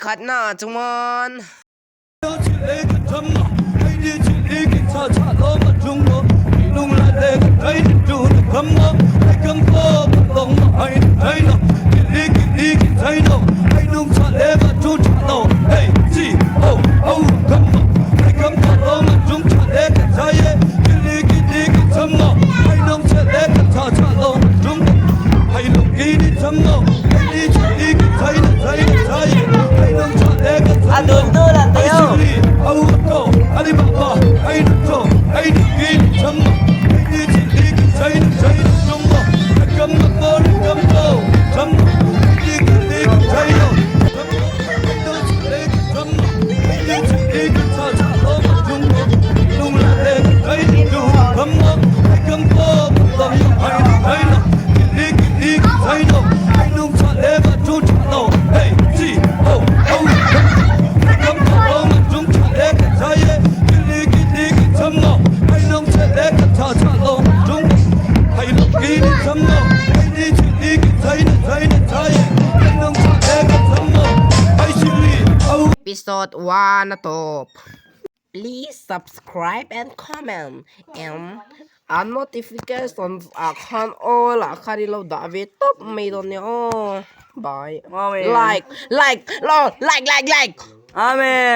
Vawikhatnaah chuan. A dul dul an ti o. Episode 1 a tawp. Please subscribe and comment and a notifications ah khan all ah khan ilo dah ve tawp mai dawn nia aw. Bye. Like like like like like. Amen.